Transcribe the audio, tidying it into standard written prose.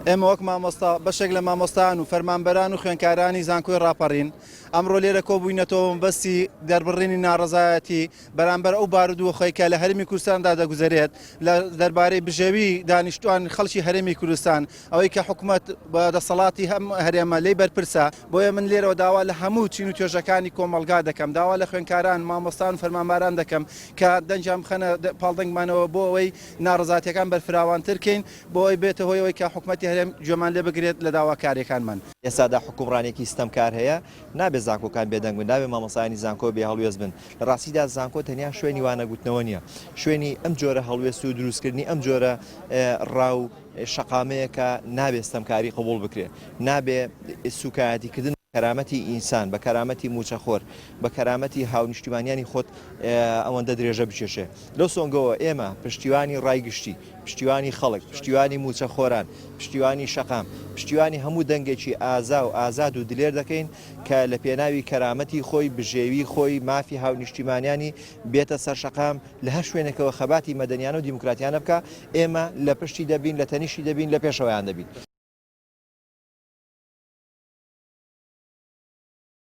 ئێمە وەک مامۆستا، بەشێک لە مامۆستایان و فەرمانبەران و خوێندکارانی زانکۆی ڕاپەڕین، ئەمڕۆ لێرە کۆبووینەتەوە بە مەبەستی دەربڕینی ناڕەزایەتی بەرامبەر ئەو بارودۆخەی کە لە هەرێمی کوردستاندا دەگوزەرێت لە دەربارەی بژێوی دانیشتوان خەڵکی هەرێمی کوردستان، ئەوەی کە حکومەت بە دەسەڵاتی ئەم هەرێمە لێی بەرپرسە. بۆیە من لێرەوە داوا لە هەموو چین و توێژەکانی کۆمەڵگا دەکەم، داوا لە خوێندکاران، مامۆستان و فەرمانباران دەکەم کە دەنگیان بخەنە پاڵ دەنگمانەوە بۆ ئەوەی ناڕەزاتیەکان بەرفراوانتر کەین بۆ ئەوەی بێتە هۆی ئەوەی کە حکومەتی هەرێم گوێمان لێ بگرێت لە داواکاریەکانمان. ئێستادا حوکمڕانێکی ستەمکار هەیە، نابێت زانکۆکان بێدەنگ بن، نابێت مامۆستایانی زانکۆ بێ هەڵوێست بن. لە ڕاستیدا زانکۆ تەنیا شوێنی وانەگوتنەوە نییە، شوێنی ئەم جۆرە هەڵوێست و دروستکردنی ئەم جۆرە ڕا و شەقامەیە کە نابێت ستەمکاری قبوڵ بکرێت، نابێ سوکایەتیکردن بە کەرامەتی ئینسان، بە کەرامەتی مووچەخۆر، بە کەرامەتی هاونیشتیمانیانی خۆت ئەوەندە درێژە بکێشێ. لەو سۆنگەوە ئێمە پشتیوانی ڕای گشتی، پشتیوانی خەڵک، پشتیوانی مووچەخۆران، پشتیوانی شەقام، پشتیوانی هەموو دەنگێکی ئازا و ئازاد و دلێر دەکەین کە لە پێناوی کەرامەتی خۆی، بژێوی خۆی، مافی هاونیشتیمانیانی بێتە سەر شەقام، لە هەر شوێنێکەوە خەباتی مەدەنیانە و دیموکراتیانە بکا، ئێمە لە پشتی دەبین، لە تەنیشتی دەبین، لە پێشەوەیان دەبین.